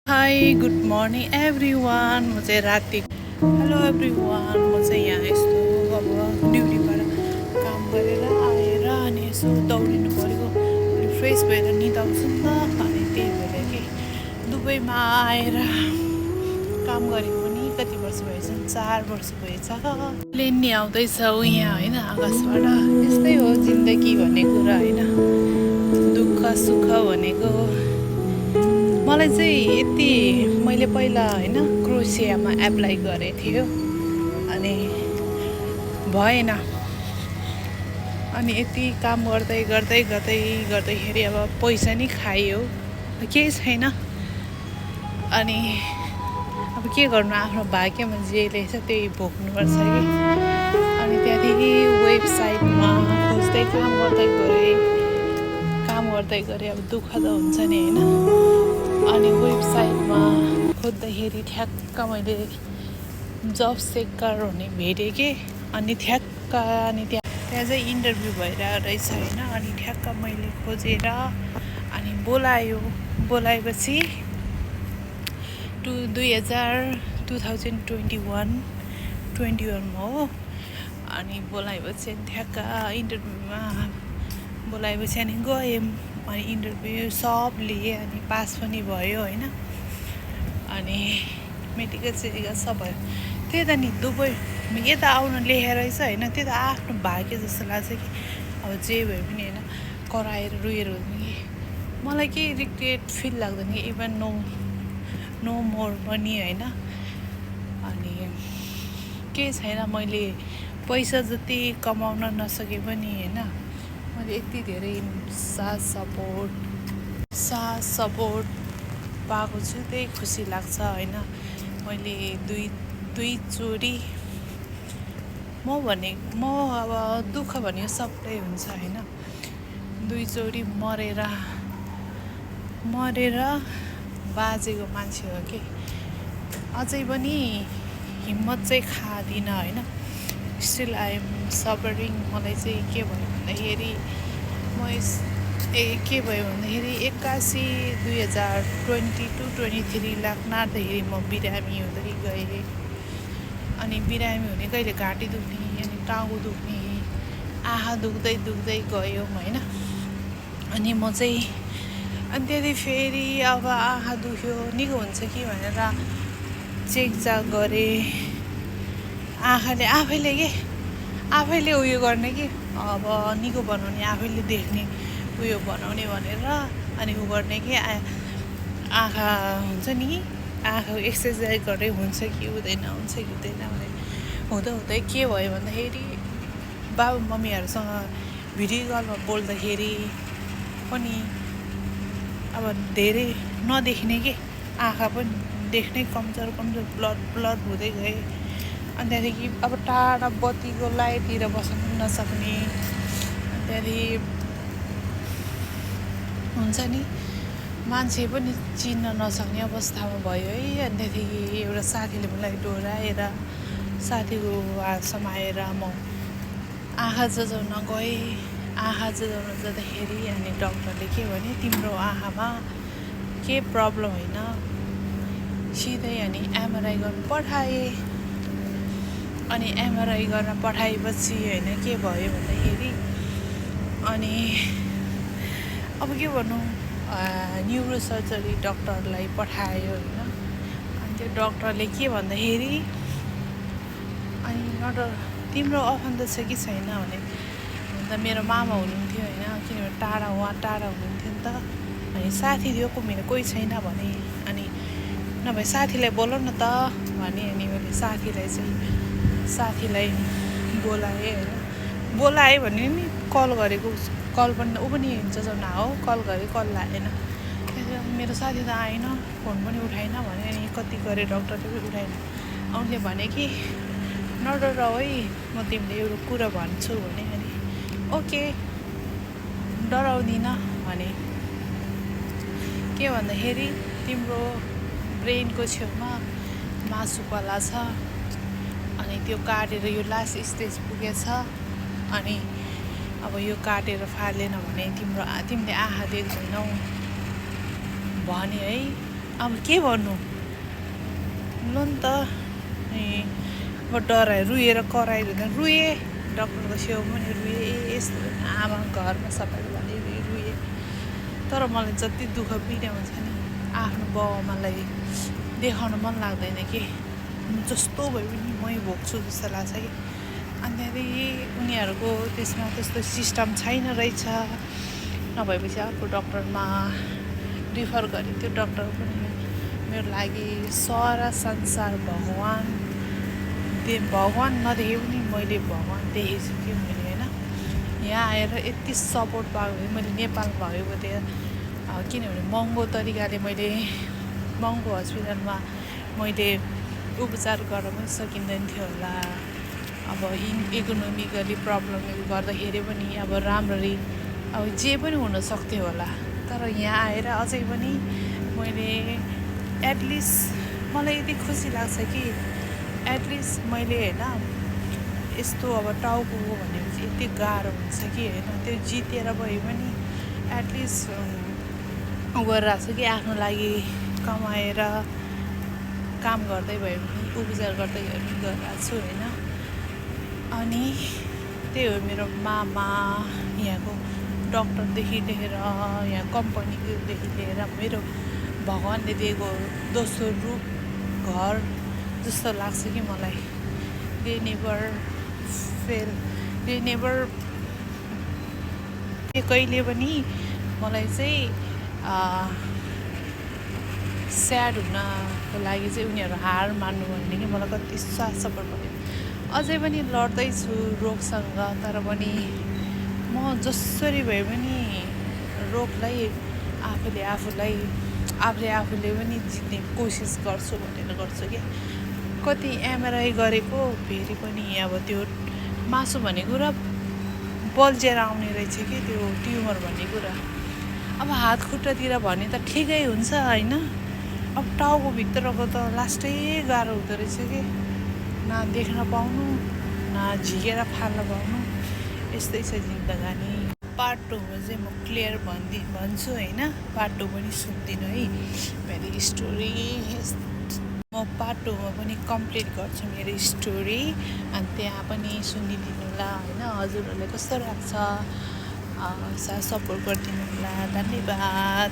high good morning everyone म चाहिँ राति हेलो एभ्रिवान म चाहिँ यहाँ यस्तो अब ड्युटीबाट काम गरेर आएर अनि यसो दौडिनु पऱ्यो अनि फ्रेस भएर निदाउँछु नि त अनि त्यही भएर कि दुबईमा आएर काम गरेको पनि कति वर्ष भएछ 4 वर्ष भएछ प्लेन नि आउँदैछ यहाँ होइन आकाशबाट यस्तै हो जिन्दगी भन्ने कुरा होइन दुःख सुख भनेको मलाई चाहिँ यति मैले पहिला होइन क्रोसियामा एप्लाई गरेको थियो अनि भएन अनि यति काम गर्दै गर्दै गर्दै गर्दाखेरि अब पैसा नि खायो केही छैन अनि अब के गर्नु आफ्नो भाग्यमा जे लेख्छ त्यही भोग्नुपर्छ कि अनि त्यहाँदेखि वेबसाइटमा खोज्दै काम गर्दै गरेँ अब दुःख त हुन्छ नि होइन अनि वेबसाइटमा खोज्दाखेरि ठ्याक्क मैले जब सेकर हुने भेटेँ कि अनि ठ्याक्क अनि त्यहाँ चाहिँ इन्टरभ्यू भइरहेको रहेछ होइन अनि ठ्याक्क मैले खोजेर अनि बोलाएपछि 2021 हो अनि बोलाएपछि ठ्याक्क इन्टरभ्यूमा बोलाएपछि अनि गएँ अनि इन्टरभ्यू सब लिएँ अनि पास पनि भयो होइन अनि मेडिकल सेडिकल सब भयो त्यही त नि दुबई यता आउनु लेखेर रहेछ होइन त्यो त आफ्नो भाग्य जस्तो लाग्छ कि अब जे भए पनि होइन कराएर रुएर पनि मलाई केही रिग्रेट फिल लाग्दैन कि इभन नो मोर पनि होइन अनि केही छैन मैले पैसा जति कमाउन नसके पनि होइन मैले यति धेरै साथ सपोर्ट पाएको छु त्यही खुसी लाग्छ होइन मैले दुईचोटि म अब दुःख भनेको सबै हुन्छ होइन दुईचोटि मरेर बाजेको मान्छे हो कि अझै पनि हिम्मत चाहिँ खाँदिनँ होइन स्टिल आई एम सफरिङ मलाई चाहिँ के भयो भन्दाखेरि के भयो भन्दाखेरि 2022-23 लाग्दाखेरि म बिरामी हुँदै गएँ अनि बिरामी हुने कहिले घाँटी दुख्ने अनि टाउको दुख्ने आँखा दुख्दै गयो होइन अनि म चाहिँ अनि त्यहाँदेखि फेरि अब आँखा दुख्यो निको हुन्छ कि भनेर चेकचाक गरेँ आँखाले आफैले उयो गर्ने कि अब निको बनाउने आफैले देख्ने उयो बनाउने भनेर अनि उ गर्ने कि आँखा हुन्छ नि आँखा एक्सर्साइज गर्दै हुन्छ कि हुँदैन भने हुँदै के भयो भन्दाखेरि बाबु मम्मीहरूसँग भिडियो कलमा बोल्दाखेरि पनि अब धेरै नदेख्ने कि आँखा पनि देख्नै कमजोर ब्लड हुँदै गए अनि त्यहाँदेखि अब टाढा बत्तीको लाइटतिर बस्नु नसक्ने अनि त्यहाँदेखि हुन्छ नि मान्छे पनि चिन्न नसक्ने अवस्थामा भयो है अनि त्यहाँदेखि एउटा साथीले मलाई डोराएर साथीको हात समाएर म आँखा जजाउन गएँ आँखा जजाउन जाँदाखेरि अनि डक्टरले के भने तिम्रो आँखामा के प्रब्लम होइन सिधै अनि एमआरआई गर्नु पठाएँ अनि एमआरआई गर्न पठाएपछि होइन के भयो भन्दाखेरि अनि अब के भन्नु न्युरो सर्जरी डक्टरलाई पठायो होइन अनि त्यो डक्टरले के भन्दाखेरि अनि डक्टर तिम्रो आफन्त छ कि छैन भने अन्त मेरो मामा हुनुहुन्थ्यो होइन किनभने टाढा हुनुहुन्थ्यो नि त अनि साथी थियो मेरो कोही छैन भने अनि नभए साथीलाई बोलाउ न त भने अनि मैले साथीलाई बोलाएँ भने नि कल गरेको कल पनि ऊ पनि जजाउन हो कल गरेँ कल लागेन मेरो साथी त आएन फोन पनि उठाएन भने अनि कति गरेँ डक्टरले पनि उठाएन उनले भने कि नडर है म तिमीले एउटा कुरा भन्छु भने अनि ओके डराउँदिनँ भने के भन्दाखेरि तिम्रो ब्रेनको छेउमा मासुपला छ अनि त्यो काटेर यो लास्ट स्टेज पुगेछ अनि अब यो काटेर फालेन भने तिमीले आँखा देख्दैनौ भने है अब के भन्नु ल नि त ए अब डरायो रुएर कराएर हुँदैन रुएँ डक्टरको छेउमा पनि रुएँ यस्तो आमा घरमा सबैले भने रुएँ तर मलाई जति दुःख पिराउँछ नि आफ्नो बाउआमालाई देखाउन मन लाग्दैन कि जस्तो भए पनि मै भोग्छु जस्तो लाग्छ कि अनि त्यहाँदेखि उनीहरूको त्यसमा त्यस्तो सिस्टम छैन रहेछ नभएपछि अर्को डक्टरमा रिफर गरेँ त्यो डक्टर पनि मेरो लागि सारा संसार भगवान् नदेखे पनि मैले भगवान् देखेछु कि मैले होइन यहाँ आएर यति सपोर्ट पाएको भए मैले नेपाल भएको थिएँ किनभने महँगो तरिकाले मैले महँगो हस्पिटलमा मैले उपचार गर्न पनि सकिँदैन थियो होला अब इकोनोमिकली प्रब्लमले गर्दाखेरि पनि अब राम्ररी अब जे पनि हुनसक्थ्यो होला तर यहाँ आएर अझै पनि मैले एटलिस्ट मलाई यति खुसी लाग्छ कि एटलिस्ट मैले होइन यस्तो अब टाउको भनेपछि यति गाह्रो हुन्छ कि होइन त्यो जितेर भए पनि एटलिस्ट गरिरहेको छु कि आफ्नो लागि कमाएर काम गर्दै भए पनि उपचार गर्दै भए पनि गरिरहेको छु होइन अनि त्यही हो मेरो मामा यहाँको डक्टरदेखि लिएर यहाँ कम्पनीदेखि लिएर मेरो भगवान्ले दिएको दोस्रो रूप घर जस्तो लाग्छ कि मलाई they never fail they never कहिले पनि मलाई चाहिँ स्याड हुनको लागि चाहिँ उनीहरू हार मान्नु भन्ने कि मलाई कति साथ सपोर्ट गर्यो अझै पनि लड्दैछु रोगसँग तर पनि म जसरी भए पनि रोगलाई आफूले पनि जित्ने कोसिस गर्छु भनेर गर्छु कि कति एमआरआई गरेको फेरि पनि अब त्यो मासु भन्ने कुरा बल्झेर आउने रहेछ कि त्यो ट्युमर भन्ने कुरा अब हात खुट्टातिर भने त ठिकै हुन्छ होइन अब टाउको भित्रको त लास्टै गाह्रो हुँदो रहेछ कि न देख्न पाउनु न झिकेर फाल्न पाउनु यस्तै छ जिन्दगानी पार्ट 2 मा चाहिँ म क्लियर भन्छु होइन पार्ट 2 पनि सुन्दिनँ है मेरो स्टोरी म पार्ट 2 मा पनि कम्प्लिट गर्छु मेरो स्टोरी अनि त्यहाँ पनि सुनिदिनु होला होइन हजुरहरूलाई कस्तो लाग्छ सपोर्ट गरिदिनु होला धन्यवाद